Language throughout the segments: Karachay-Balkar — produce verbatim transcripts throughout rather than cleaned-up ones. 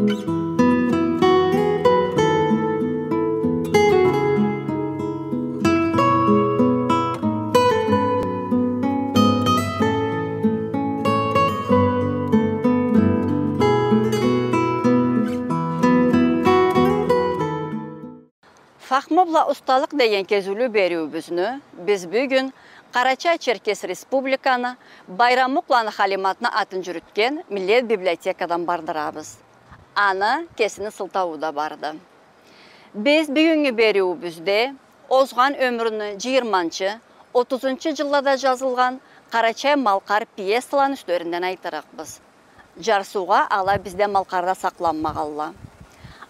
Фахму бла усталыкъ деген кезиулю бериуюбюзню биз бюгюн Къарачай-Черкес Республиканы Байрамукъланы Халиматны атын джюрютген Миллет библиотекадан бардырабыз. Аны кесини сылтауу да барды. Биз бюгюннгю бериуюбюзде озгъан ёмюрню джыйырманчы, отузунчу джыллада джазылгъан къарачай-малкъар пьесаланы юслеринден айтырыкъбыз. Джарсыугъа ала бизде Малкъарда сакъланмагъалла.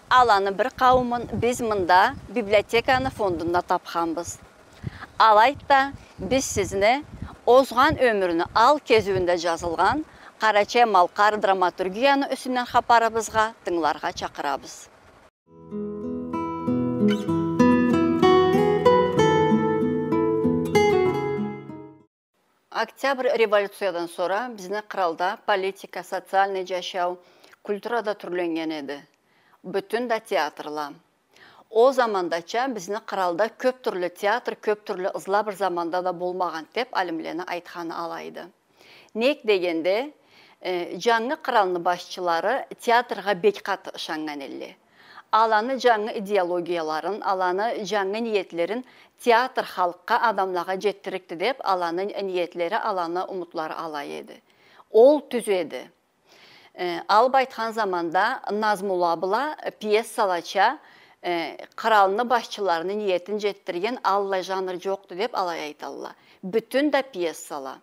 Аланы бир къауумун биз мында библиотеканы фондунда тапханбыз. Алайды да, биз сизни озгъан ёмюрню ал кезиуюнде джазылгъан къарачай-малкъар драматургияны юсюнден хапарыбызгъа тынгыларгъа чакъырабыз. Октябрь революциядан сора бизни къралда политика, социальный джашау, культура да тюрленнген эди. Бютюн да театрла. Ол замандача бизни къралда кёп тюрлю театр, кёп тюрлю ызла бир заманда да болмагъан, деп алимлени айтханы алайды. Нек дегенде, э, джангы къралны башчылары театргъа бек къаты ышаннган элле. Аланы джангы идеологияларын, аланы джангы ниетлерин театр халкъгъа, адамлагъа джетдиририкди деп, аланы ниетлери, аланы умутлары алай эди. Ол тюз эди. Э, алып айтхан заманда назмула бла пьесалача, э, къралны башчыларыны ниетин джетдирген аллай жанр джокъду деп алай айталла. Бютюн да пьесала.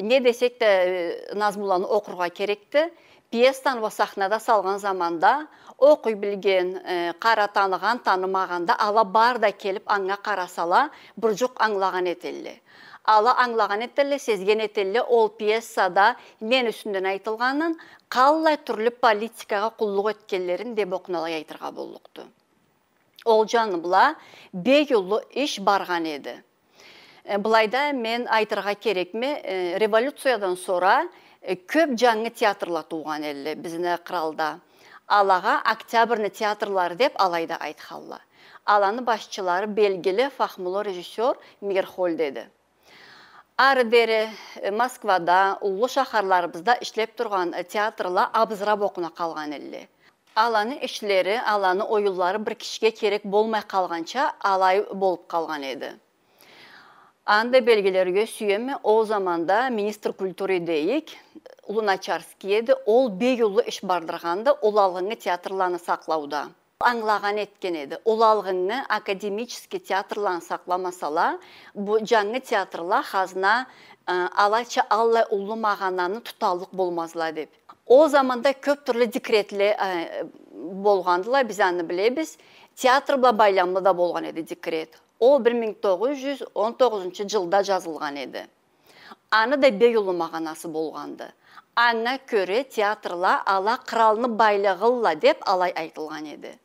Не десек да, э, назмуланы окъургъа керекди. Пьесаны уа сахнада салгъан заманда окъуй билген, э, къара, таныгъан, танымагъан да, ала бары да келип анга къарасала, бир джукъ ангылагъан этелле. Ала ангылагъан этелле, сезген этелле, ол пьесада нени юсюнден айтылгъанын, къаллай тюрлю политикагъа къуллукъ этгенлерин деп окъуналай айтыргъа боллукъду. Ол джаны бла бек уллу иш баргъан эди. Э, былайда мен айтыргъа керекме, э, революциядан сора, э, кёп джангы театрла туугъан элле бизни къралда. Алагъа Октябрны театрлары деп алайда айтхалла. Аланы башчылары белгили фахмулу режиссёр Мейерхольд эди. Ары дери, э, Москвада, уллу шахарларыбызда ишлеп тургъан, э, театрла абызырап окъуна къалгъан элле. Аланы ишлери, аланы оюнлары бир кишиге керек болмай къалгъанча алай болуп къалгъан эди. Аны да белгилерге сюеме, ол заманда министр культуры дейик, Луначарский эди, ол бек уллу иш бардыргъанды, ол алгъыннгы театрланы сакълауда. Ангылагъан этген эди. Ол алгъыннгы академический театрланы сакъламасала, бу джангы театрла хазна, э, алайча аллай уллу магъананы туталлыкъ болмазла деп. Ол заманда кёп тюрлю декретле, э, болгъандыла, биз аны билебиз. Театр бла байламлы да болгъан эди декрет. Ол бир минг тогъуз джюз он тогъузунчу джылда джазылгъан эди. Аны да бек уллу магъанасы болгъанды. Анга кёре театрла ала къралны байлыгъыдыла деп алай айтылгъан эди.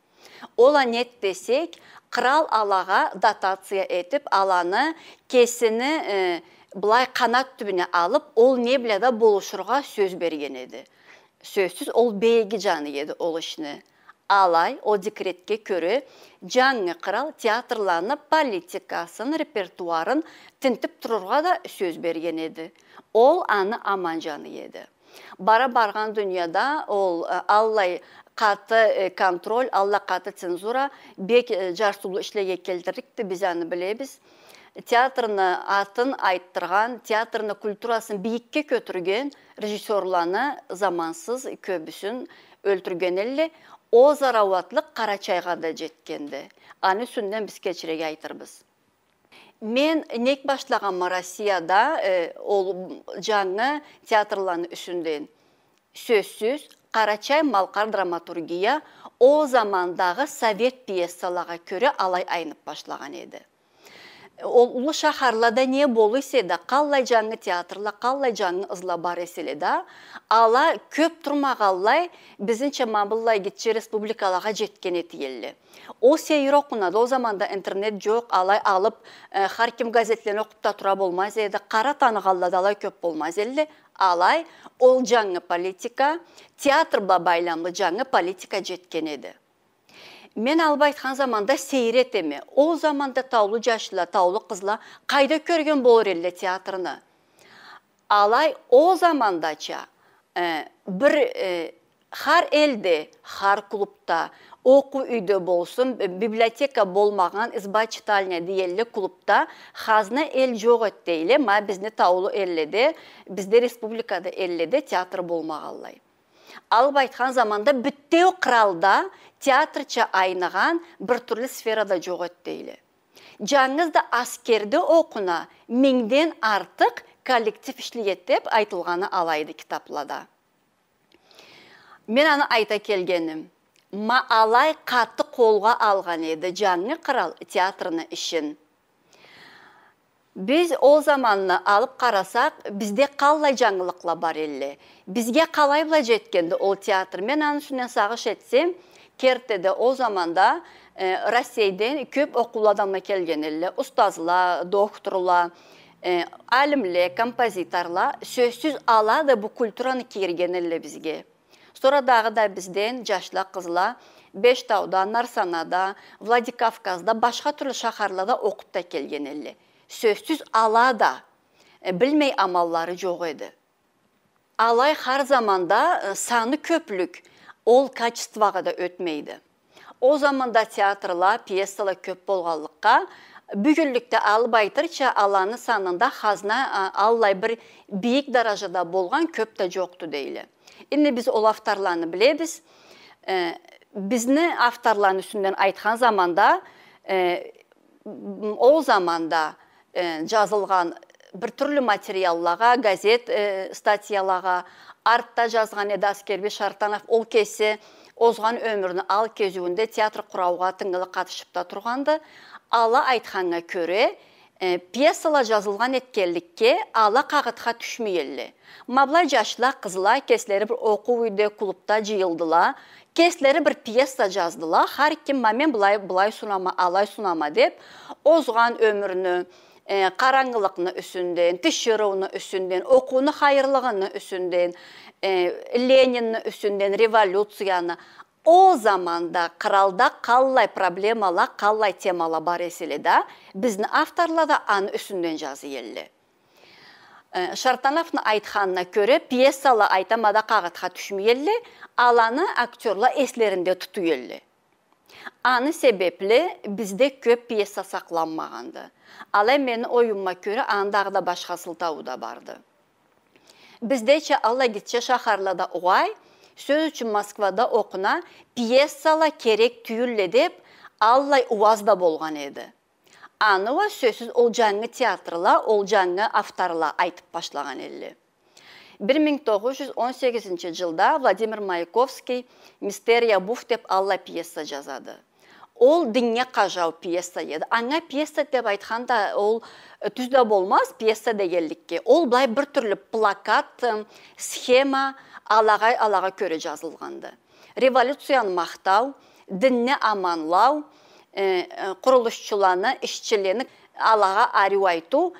Ол а нек десек, кърал алагъа дотация этип, аланы кесини, э, былай къанат тюбюне алып, ол не бла да болушургъа сёз берген эди. Сёзсюз, ол бек иги джаны эди ол ишни. Алай, ол декретге кёре, джангы кърал театрланы политикасын, репертуарын тинтип турургъа да сёз берген эди. Ол аны аман джаны эди. Бара баргъан дунияда ол, э, аллай къаты, э, контроль, аллай къаты цензура бек, э, джарсыулу ишлеге келтирликди, биз аны билебиз. Театрны атын айтдыргъан, театрны культурасын бийикге кётюрген режиссёрланы замансыз кёбюсюн ёлтюрген элле, ол зарауатлыкъ Къарачайгъа да джетгенди. Аны юсюнден биз кечирек айтырбыз. Мен нек башлагъанма Россияда, э, ол джангы театрланы юсюнден? Сёзсюз, къарачай-малкъар драматургия ол замандагъы совет пьесалагъа кёре алай айнып башлагъан эди. Ол уллу шахарлада не болуш эсе да, къаллай джангы театрла, къаллай джангы ызла бар эселе да, ала кёп турмагъанлай, бизнича ма быллай гитче республикалагъа джетген этгелле. Ол сейир окъунады, ол заманда интернет джокъ, алай алып, э, хар ким газетлени окъуп да тура болмаз эди, къара таныгъанла да алай кёп болмаз элле, Алай, ол джангы политика, театр бла байламлы джангы политика джетген эди. Мен алып айтхан заманда сейир этеме. Ол заманда таулу джашла, таулу къызла къайда кёрген болур элле театрны? Алай, ол замандача, э, бир, э, хар элде, хар клубда, окъуу юйде болсун, би-, библиотека болмагъан, изба-читальня дейдиле клубда, хазна эл джокъ эди дейле, ма бизни таулу элледе, бизде республикада элледе театр болмагъанлай. Алып айтхан заманда бютеу къралда театрча айныгъан бир тюрлю сфера да джокъ эди дейле. Джангыз да аскерде окъуна мингден артыкъ коллектив ишлей эди деп айтылгъаны алайды китаплада. Мен аны айта келгеним, ма алай къаты къолгъа алгъан эди джангы кърал театрны ишин. Биз ол заманны алып къарасакъ, бизде къаллай джангылыкъла бар элле? Бизге къалай бла джетгенди ол театр? Мен аны юсюнден сагъыш этсем, кертиде ол заманда, э, Россейден кёп окъуулу адамла келген элле, устазла, докторла, э, алимле, композиторла, сёзсюз, ала да бу культураны кийирген элле бизге. Сора дагъыда бизден джашла, къызла Бештауда, Нарсанада, Владикавказда, башха тюрлю шахарлада окъуп да келген элле. Сёзсюз, ала да, э, билмей амаллары джокъ эди. Алай хар заманда, э, саны кёплюк ол качествогъа да ётмейди. Ол заманда театрла, пьесала кёп болгъанлыкъгъа, бюгюнлюкде алып айтырча, аланы санында хазна, а, аллай бир бийик даражада болгъан кёп да джокъду дейле. Энди биз ол авторланы билебиз. Э, бизни авторланы юсюнден айтхан заманда, э, м, ол заманда, э, джазылгъан бир тюрлю материаллагъа, газет, э, статьялагъа, артда джазгъан эди Аскербий Шартанов, ол кеси озгъан ёмюрню ал кезиуюнде театр къураугъа тынгылы къатышып да тургъанды. Ала айтханнга кёре, э, пьесала джазылгъан этгенликге, ала къагъытха тюшмей элле. Ма былай джашла, къызла кеслери бир окъуу юйде, клубда джыйылдыла, кеслери бир пьеса джаздыла, хар ким, ма мен былай, былай сунама, алай сунама деп, озгъан ёмюрню, э, къарангылыкъны юсюнден, тиширыуну юсюнден, окъууну хайырлыгъыны юсюнден, э, Ленинни юсюнден, революцияны, ол заманда къралда къаллай проблемала, къаллай темала бар эселе да, бизни авторла да аны юсюнден джазый элле. Э, Шартановну айтханына кёре, пьесала, айтама да, къагъытха тюшмей элле, аланы актёрла эслеринде тута элле. Аны себепли бизде кёп пьеса сакъланмагъанды. Алай, мени оюмума кёре, аны дагъыда башха сылтауу да барды. Биздеча аллай гитче шахарлада угъай, сёз ючюн, Москвада окъуна, пьесала керек тюйюлле деп, аллай ууаз да болгъан эди. Аны уа, сёзсюз, ол джангы театрла, ол джангы авторла айтып башлагъан элле. Бир минг тогъуз джюз он сегизинчи джылда Владимир Маяковский «Мистерия Буфф» деп аллай пьеса джазады. Ол диннге къажау пьеса эди. Анга пьеса деп айтхан да ол, э, тюз да болмаз, пьеса дегенликге. Ол былай бир тюрлю плакат, э, схема, алагъа, алагъа кёре джазылгъанды. Революцияны махтау, динни аманлау, э, э, къурулушчуланы, ишчилени алагъа ариу айтыу,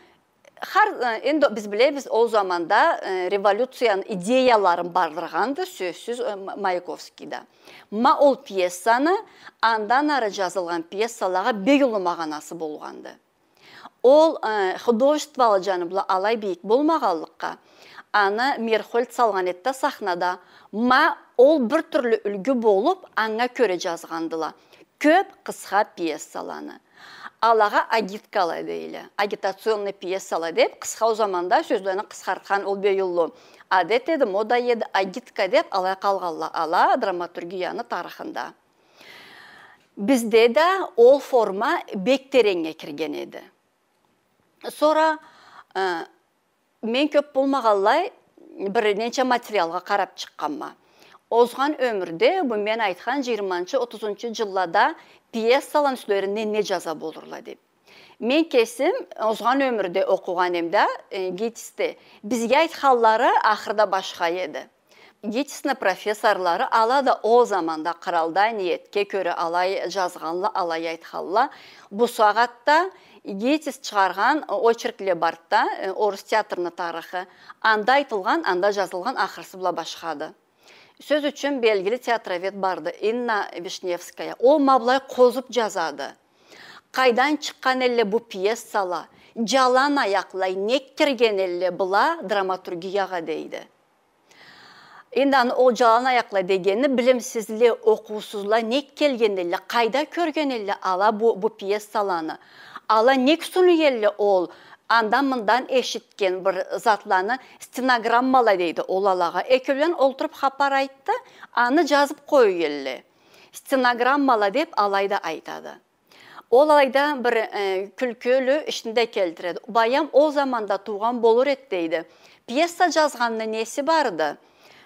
хар, э, энди биз билебиз, ол заманда, э, революцияны идеяларын бардыргъанды, сёзсюз, э, М-, Маяковский да. Ма ол пьесаны андан ары джазылгъан пьесалагъа бек уллу магъанасы болгъанды. Ол, э, художестволу джаны бла алай бийик болмагъанлыкъгъа, аны Мейерхольд салгъан эди да сахнада, ма ол бир тюрлю юлгю болуп, анга кёре джазгъандыла кёп къысха пьесаланы. Алагъа агиткала дейле, агитационный пьесала деп, къысха, ол заманда сёзлени къысхартхан ол бек уллу адет эди, мода эди, агитка деп алай къалгъанла ала драматургияны тарыхында. Бизде да ол форма бек тереннге кирген эди. Сора, э, мен кёп болмагъанлай бир ненча материалгъа къарап чыкъгъанма. Озгъан ёмюрде, бу мен айтхан джыйырманчы, отузунчу джыллада пьесаланы юслеринде не джаза болурла деп. Мен кесим озгъан ёмюрде окъугъан эм да, э, ГИТИС-де. Бизге айтханлары ахырда башха эди. ГИТИС-ни профессорлары, ала да ол заманда къралда ниетге кёре алай жазгъанла, алай айтханла. Бусагъатда ГИТИС чыгъаргъан очеркле барды да, э, орус театрны тарыхы. Анда айтылгъан, анда жазылгъан ахырысы бла башхады. Сёз ючюн, белгили театровед барды, Инна Вишневская. Ол ма былай къозуп жазады. Къайдан чыкъгъан элле бу пьесала, жалан аякълай нек кирген элле была драматургиягъа, дейди. Энди аны ол жалан аякълай дегени, билимсизле, окъуусузла нек келген элле, къайда кёрген элле ала бу, бу пьесаланы? Ала нек сунуй элле ол андан-мындан эшитген бир затланы, стенограммала дейди ол алагъа. Экеулен олтуруп хапар айтды, аны жазып къоюй элле. Стенограммала деп алай да айтады. Ол алайда бир, э, кюлкюлю ишни да келтиреди. Баям ол заманда туугъан болур эди, дейди. Пьеса жазгъанны неси барды?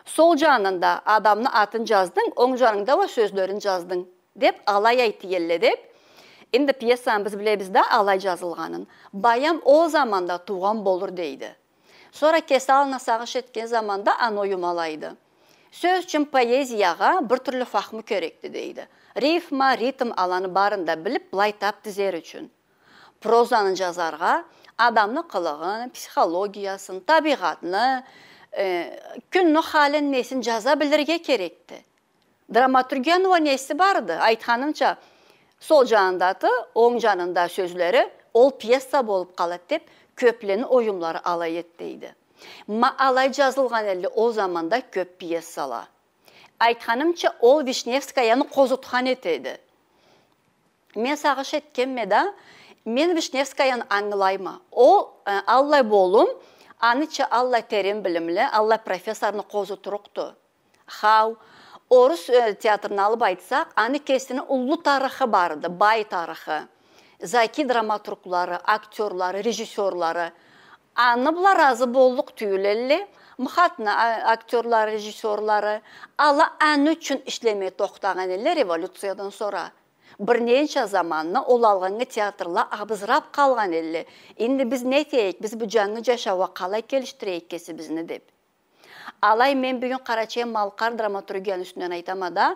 Сол жанында адамны атын жаздынг, онг жанында уа сёзлерин жаздынг, деп алай айтый элле деп. Энди пьесаны биз билебиз да алай жазылгъанын. Баям ол заманда туугъан болур, дейди. Сора кеси аллына сагъыш этген заманда аны оюмалайды. Сёз ючюн, поэзиягъа бир тюрлю фахму керекди, дейди. Рифма, ритм, аланы барын да билип, былай тап тизер ючюн. Прозаны жазаргъа адамны къылыгъын, психологиясын, табийгъатны, э, кюнню халин, несин жаза билирге керекди. Драматургияны уа неси барды? Айтханымча, сол жанында аты, онг жанында сёзлери, ол пьеса болуп къалады деп, кёплени оюмлары алай эди, дейди. Ма алай жазылгъан элле ол заманда кёп пьесала. Айтханымча, ол Вишневскаяны къозутхан этеди. Мен сагъыш этгенме да, мен Вишневскаяны ангылайма. Ол, э, аллай болум, аныча аллай терен билимли, аллай профессорну къозутурукъду. Хау, орус, э, театрны алып айтсакъ, аны кесини уллу тарыхы барды, бай тарыхы. Закий драматурглары, актёрлары, режиссёрлары. Аны бла разы боллукъ тюйюл элле, МХАТ-ны, а, актёрлары, режиссёрлары. Ала аны ючюн ишлемей тохтагъан элле революциядан сора. Бир ненча заманны ол алгъыннгы театрла абызырап къалгъан элле. Энди биз не этейик, биз бу жангы жашаугъа къалай келишдирейик кесибизни деп. Алай мен бюгюн къарачай-малкъар драматургияны юсюнден айтама да,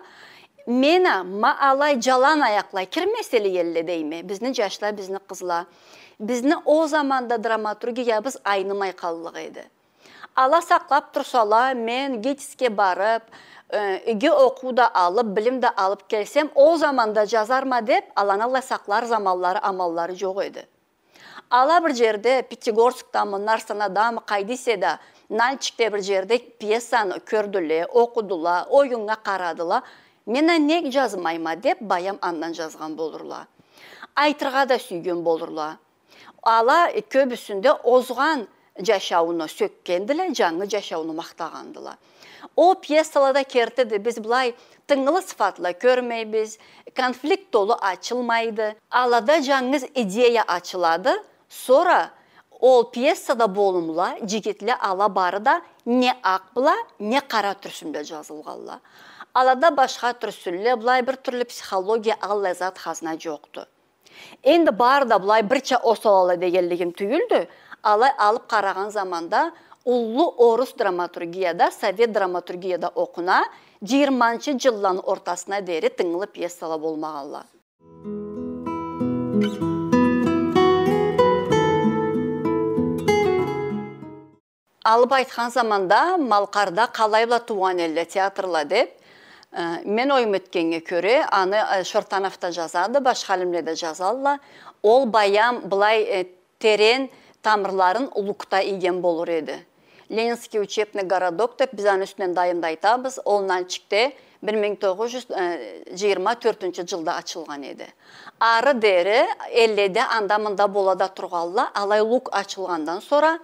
мен а, ма алай жалан аякълай кирмеселе элле дейме, бизни жашла, бизни къызла. Бизни ол заманда драматургиябыз айнымай къаллыкъ эди. Ала сакълап турсала, мен ГИТИС-ге барып, э, иги окъуу да алып, билим да алып келсем, ол заманда жазарма деп, аланы алай сакълар заманлары, амаллары жокъ эди. Ала бир жерде, Пятигорскдамы, Нарсанадамы, къайда эсе да, Нальчикде бир жерде пьесаны кёрдюле, окъудула, оюннга къарадыла. Мен а нек жазмайма деп, баям андан жазгъан болурла. Айтыргъа да сюйген болурла. Ала, э, кёбюсюнде озгъан жашауну сёкгендиле, жангы жашауну махтагъандыла. Ол пьесалада кертиди, биз былай тынгылы сыфатла кёрмейбиз, конфликт толу ачылмайды. Алада жангыз идея ачылады, сора ол пьесада болумла, жигитле ала бары да не акъ бла, не къара тюрсюн бла жазылгъанла. Алада башха тюрсюнле, былай бир тюрлю психология, аллай зат, хазна жокъду. Энди бары да былай бирча осал ала дегенлигим тюйюлдю. Алай алып къарагъан заманда уллу орус драматургияда, совет драматургияда окъуна, жыйырманчы жылланы ортасына дери тынгылы пьесала болмагъанла. Алып айтхан заманда, Малкъарда къалай бла туугъан элле театрла деп, э, мен оюм этгеннге кёре, аны, э, Шортанов да жазады, башха алимле да жазалла. Ол баям былай, э, терен тамырларын Уллукъда ийген болур эди. Ленинский учебный городок деп биз аны юсюнден дайым да айтабыз, ол Нальчикде бир минг тогъуз жюз, э, жыйырма тёртюнчю жылда ачылгъан эди. Ары дери элледе анда-мында бола да тургъалла, алай уллукъ ачылгъандан сора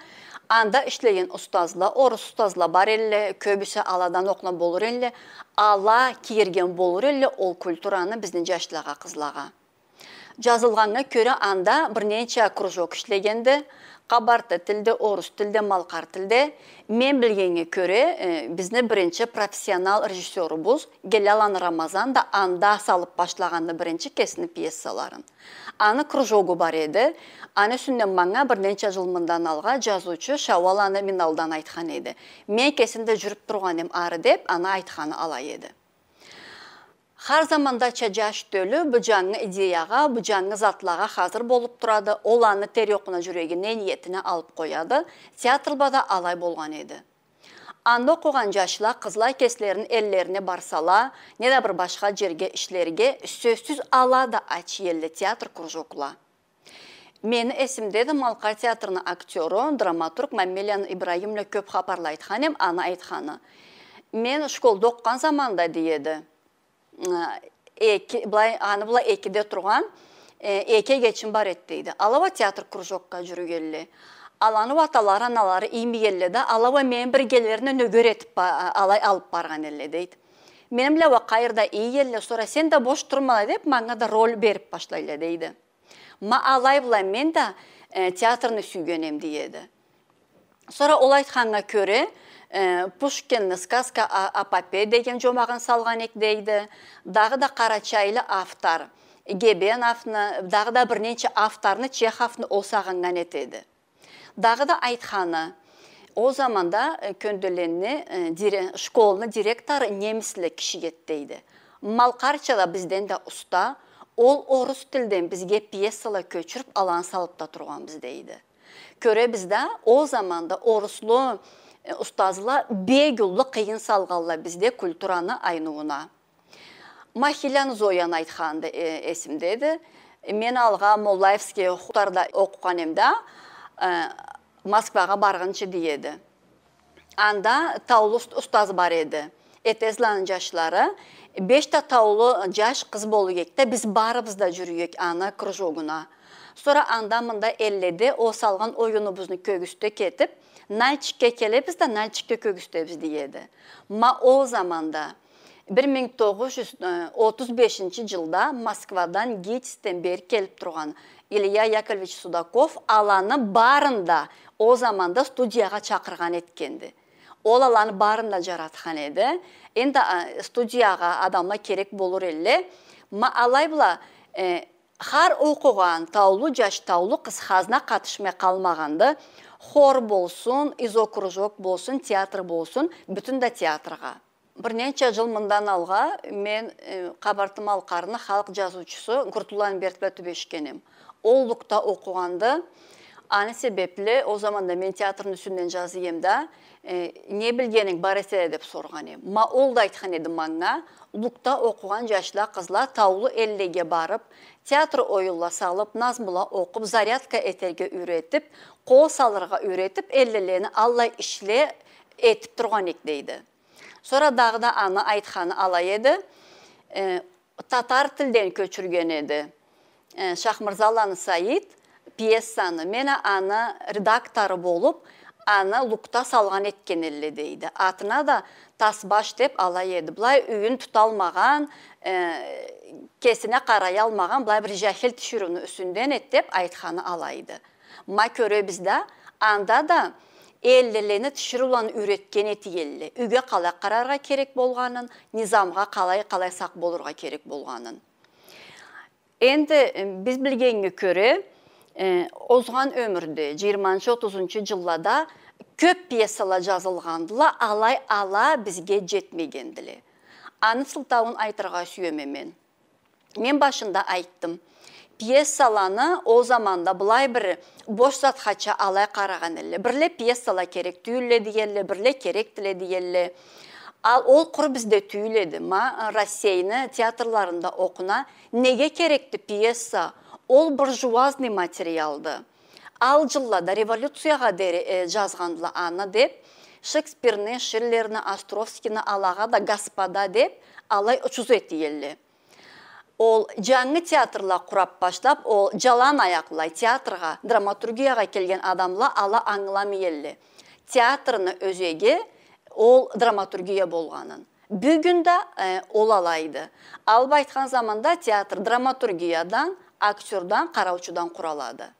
анда ишлеген устазла, орус устазла бар элле, кёбюсю аладан окъуна болур элле, ала кийирген болур элле ол культураны бизни жашлагъа, къызлагъа. Жазылгъаннга кёре, анда бир ненча кружок ишлегенди, Къабарты тилде, орус тилде, малкъар тилде. Мен билгеннге кёре, э, бизни биринчи профессионал режиссёрубуз Геляланы Рамазан да анда салып башлагъанды биринчи кесини пьесаларын. Аны кружогу бар эди. Аны юсюнден манга бир ненча жыл мындан алгъа жазыучу Шауал аны мин алдан айтхан эди. Мен кесим да жюрюп тургъан эм ары деп, аны айтханы алай эди. Хар замандача жаш тёлю бу жангы идеягъа, бу жангы затлагъа хазыр болуп турады. Ол аны тери окъуна жюрегине, ниетине алып къояды. Театр бла да алай болгъан эди. Анда окъугъан жашла, къызла кеслерини эллерине барсала, неда бир башха жерге ишлерге, сёзсюз, ала да ача элле театр кружокла. Мени эсимдеди, Малкъар театрыны актёру, драматург Маммеланы Ибрагим бла кёп хапарла айтхан эм, аны айтханы. Мен школда окъугъан заманда, дей эди, э, эки, былай, аны бла экиде тургъан, э, эки эгечим бар эди, дейди. Ала уа театр кружокга жюрюгелле. Аланы уа аталары, аналары иймегелле да, ала уа мени биргелерине нёгер этип ба-, алай алып баргъан элле, дейди. Мени бла уа къайры да иегелле, сора сен да бош турмала деп, манга да роль берип башлайла, дейди. Ма алай бла мен да, э, театрны сюйген эм, дей эди. Сора ол айтханнга кёре, э, Пушкинни «Сказка о, о попе» деген жомагъын салгъан эк, дейди. Дагъыда къарачайлы автор Гебеновну, дагъыда бир ненча авторну, Чеховну ол сагъыннган этеди. Дагъыда айтханы, ол заманда, э, Кёнделени, э, дире-, школну директору немисле киши эди, дейди. Малкъарча да бизден да уста, ол орус тилден бизге пьесала кёчюрюп, аланы салып да тургъанбыз, дейди. Кёребиз да, ол заманда оруслу, э, устазла бек уллу къыйын салгъанла бизде культураны айныууна. Махиляны Зояны айтханы да, э, эсимдеди. Мен алгъа Моллаевский хутарда окъугъан эм да, э, Москвагъа баргъынчы, дей эди. Анда таулу уст-, устаз бар эди. Этезланы жашлары, беш да таулу жаш къыз болур эдик да, биз барыбыз да жюрюр эдик аны кружогуна. Сора анда-мында элледе ол салгъан оюнубузну кёргюзте кетип, Нальчикге келебиз да, Нальчикде кёргюзтебиз, дей эди. Ма ол заманда, бир минг тогъуз жюз отуз бешинчи жылда Москвадан, ГИТИС-ден бери келип тургъан Илья Яковлевич Судаков аланы барын да ол заманда студиягъа чакъыргъан этгенди. Ол аланы барын да жаратхан эди. Энди, а, студиягъа адамла керек болур элле. Ма алай бла, э, хар окъугъан таулу жаш, таулу къыз хазна къатышмай къалмагъанды. Хор болсун, изо кружок болсун, театр болсун, бютюн да театргъа. Бир ненча жыл мындан алгъа мен, э, Къабарты-Малкъарны халкъ жазыучусу Куртулла Альберт бла тюбешген эм. Ол Лукда окъугъанды. Аны себепли ол заманда мен театрны юсюнден жаза эм да, э, не билгенинг бар эсе деп соргъан эм. Ма ол да айтхан эди манга, Лукда окъугъан жашла, къызла таулу эллеге барып, театр оюнла салып, назмула окъуп, зарядка этерге юйретип, къол салыргъа юйретип, эллелени аллай ишле этип тургъан эк, дейди. Сора дагъыда аны айтханы алай эди, э, татар тилден кёчюрген эди, э, Шахмырзаланы Саид пьесаны. Мен а аны редактору болуп, аны Лукда салгъан этген элле, дейди. Атына да Тасбаш деп алай эди. Былай юйюн туталмагъан, э, кесине къараялмагъан, былай бир жахил тиширыуну юсюнден эди деп айтханы алайды. Ма кёребиз да, анда да эллелени тиширыуланы юйретген этгелле. Юйге къалай къараргъа керек болгъанын, низамгъа къалай, къалай сакъ болургъа керек болгъанын. Энди, э, биз билгеннге кёре, э, озгъан ёмюрде, жыйырманчы, отузунчу жыллада кёп пьесала жазылгъандыла, алай ала бизге жетмегендиле. Аны сылтауун айтыргъа сюеме мен. Мен башында айтдым. Пьесаланы ол заманда былай бир бош затхача алай къарагъан элле. Бирле пьесала керек тюйюлле дегелле, бирле керекдиле дегелле. Ал ол къуру бизде тюйюл эди. Ма, Россейни театрларында окъуна. Неге керекди пьеса? Ол буржуазный материалды. Ал жыллада, революциягъа дери, э, жазгъандыла аны деп, Шекспирни, Шиллерни, Островскийни, алагъа да господа деп, алай учуз этгелле. Ол жангы театрла къурап башлап, ол жалан аякълай театргъа, драматургиягъа келген адамла ала ангыламай элле. Театрны ёзеги ол драматургия болгъанын. Бюгюн да, э, ол алайды. Алып айтхан заманда театр драматургиядан, актёрдан, къараучудан къуралады.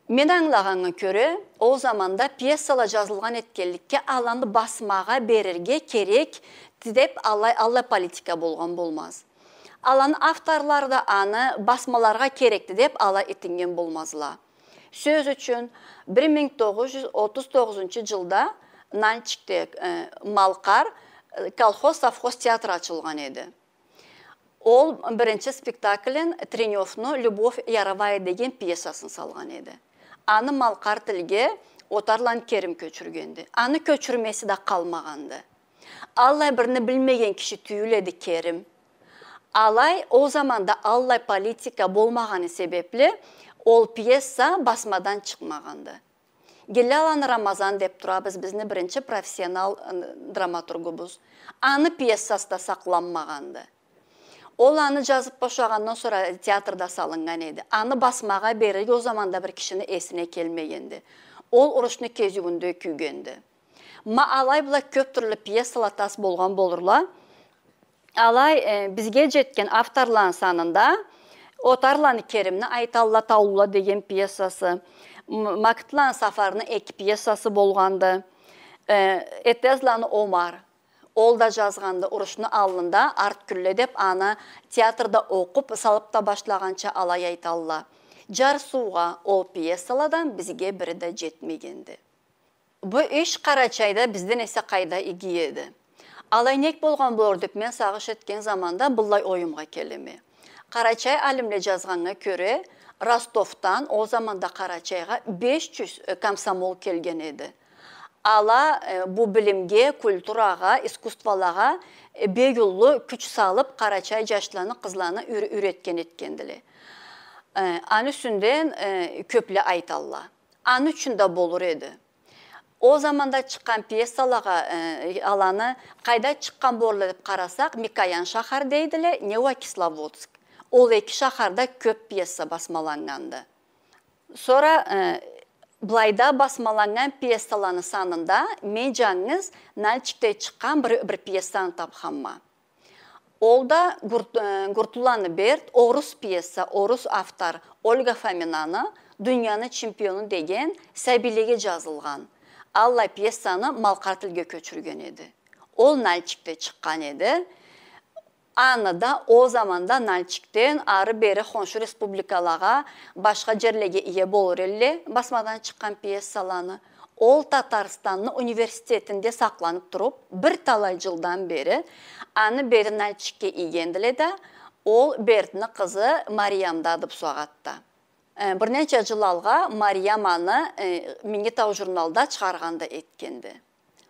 Мен ангылагъаннга кёре, ол заманда пьесала жазылгъан этгенликге, аланы басмагъа берирге керекди деп аллай, аллай политика болгъан болмаз. Аланы авторлары да аны басмаларгъа керекди деп алай этиннген болмазла. Сёз ючюн, бир минг тогъуз жюз отуз тогъузунчу жылда Нальчикде, э, Малкъар, э, колхоз-совхоз театры ачылгъан эди. Ол биринчи спектаклин Тренёвну «Любовь Яровая» деген пьесасын салгъан эди. Аны малкъар тилге Отарланы Керим кёчюргенди. Аны кёчюрмеси да къалмагъанды. Аллай бирни билмеген киши тюйюл эди Керим. Алай, ол заманда аллай политика болмагъаны себепли, ол пьеса басмадан чыкъмагъанды. Геле аланы Рамазан деп турабыз, бизни биринчи профессионал, ы, драматургубуз. Аны пьесасы да сакъланмагъанды. Ол аны жазып бошагъандан сора театрда салыннган эди. Аны басмагъа берирге ол заманда бир кишини эсине келмегенди. Ол урушну кезиуюнде кюйгенди. Ма алай бла кёп тюрлю пьесала тас болгъан болурла. Алай, э, бизге жетген авторланы санында Отарланы Керимни айталла, «Таулула» деген пьесасы, М-, Макытланы Сафарны эки пьесасы болгъанды. Э, Этезланы Омар, ол да жазгъанды, урушну аллында «Арткюлле» деп, аны театрда окъуп, салып да башлагъанча алай айталла. Жарсыугъа ол пьесаладан бизге бири да жетмегенди. Бу иш Къарачайда бизден эсе къайда иги эди. Алай нек болгъан болур деп мен сагъыш этген заманда быллай оюмгъа келеме. Къарачай алимле жазгъаннга кёре, Ростовдан ол заманда Къарачайгъа беш жюз, э, комсомол келген эди. Ала, э, бу билимге, культурагъа, искусстволагъа, э, бек уллу кюч салып, къарачай жашланы, къызланы юр-, юретген этгендиле. Э, аны юсюнден, э, кёпле айталла. Аны ючюн да болур эди. Ол заманда чыкъгъан пьесалагъа, э, аланы къайда чыкъгъан болурла деп къарасакъ, Микоян шахар дейдиле, не уа Кисловодск. Ол эки шахарда кёп пьеса басмаланнганды. Сора, э, былайда басмаланнган пьесаланы санында мен жангыз Нальчикде чыкъгъан бир, бир пьесаны тапханма. Ол да Гурт-, э, Гуртлуланы Берт, орус пьеса, орус автор Ольга Фоминаны «Дунияны чемпиону» деген сабийлеге жазылгъан. Аллай пьесаны малкъар тилге кёчюрген эди. Ол Нальчикде чыкъгъан эди. Аны да ол заманда Нальчикден ары-бери хоншу республикалагъа, башха жерлеге ие болур элле басмадан чыкъгъан пьесаланы. Ол Татарстанны университетинде сакъланып туруп, бир талай жылдан бери аны бери Нальчикге ийгендиле да, ол Бертни къызы Мариямдады бусагъатда. Э, бир ненча жыл алгъа Мариям аны, э, «Минги тау» журналда чыгъаргъан да этгенди.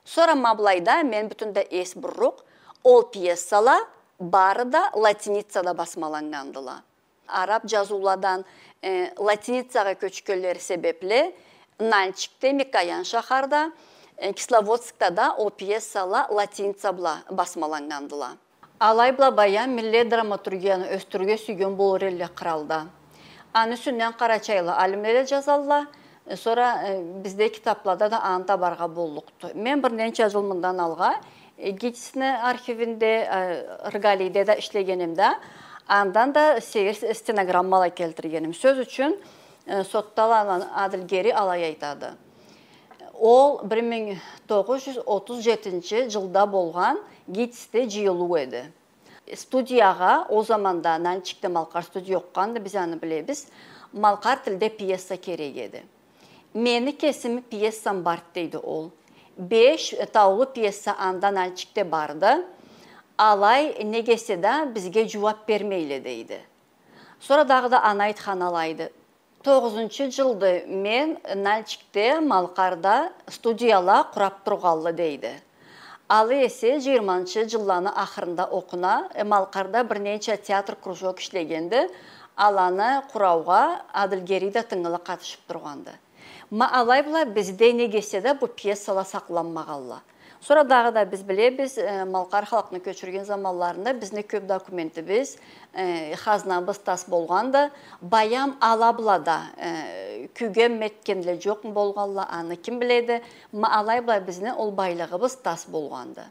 Сора ма былайда мен бютюн да эс бурурукъ, ол пьесала бары да латиницада басмаланнгандыла. Араб жазыуладан, э, латиницагъа кёчгенлери себепли, Нальчикде, Микоян шахарда, э, Кисловодскда да ол пьесала латиница бла басмаланнгандыла. Алай бла баям миллет драматургияны ёсдюрюрге сюйген болур элле къралда. Аны юсюнден къарачайлы алимле да жазалла, э, сора, э, бизде китаплада да аны табаргъа боллукъду. Мен бир ненча жыл мындан алгъа, э, ГИТИС-ни архивинде, э, Ргалийде да ишлегенимде, андан да сейир стенограммала келтиргеним. Сёз ючюн, э, Сотталаны Адилгери алай айтады. Ол бир минг тогъуз жюз отуз жетинчи жылда болгъан ГИТИС-де жыйылыу эди. Студиягъа, ол заманда Нальчикде малкъар студия окъгъанды, биз аны билебиз, малкъар тилде пьеса керек эди. Мени кесими пьесам барды, дейди ол. Беш таулу пьеса анда Нальчикде барды. Алай, неге эсе да, бизге жууап бермейле, дейди. Сора дагъыда аны айтхан алайды. Тогъузунчу жылды мен Нальчикде, Малкъарда студияла къурап тургъанлы, дейди. Ала эсе жыйырманчы жылланы ахырында окъуна, э, Малкъарда бир ненча театр кружок ишлегенди, аланы къураугъа Адилгери да тынгылы къатышып тургъанды. Ма алай бла бизде, неге эсе да, бу пьесала сакъланмагъанла. Сора дагъыда биз билебиз, э, малкъар халкъны кёчюрген заманларында бизни кёп документибиз, э, хазнабыз тас болгъанды. Баям ала бла да, э, кюйгенми, этгенми, жокъму болгъанла, аны ким биледи. Ма алай бла бизни ол байлыгъыбыз тас болгъанды.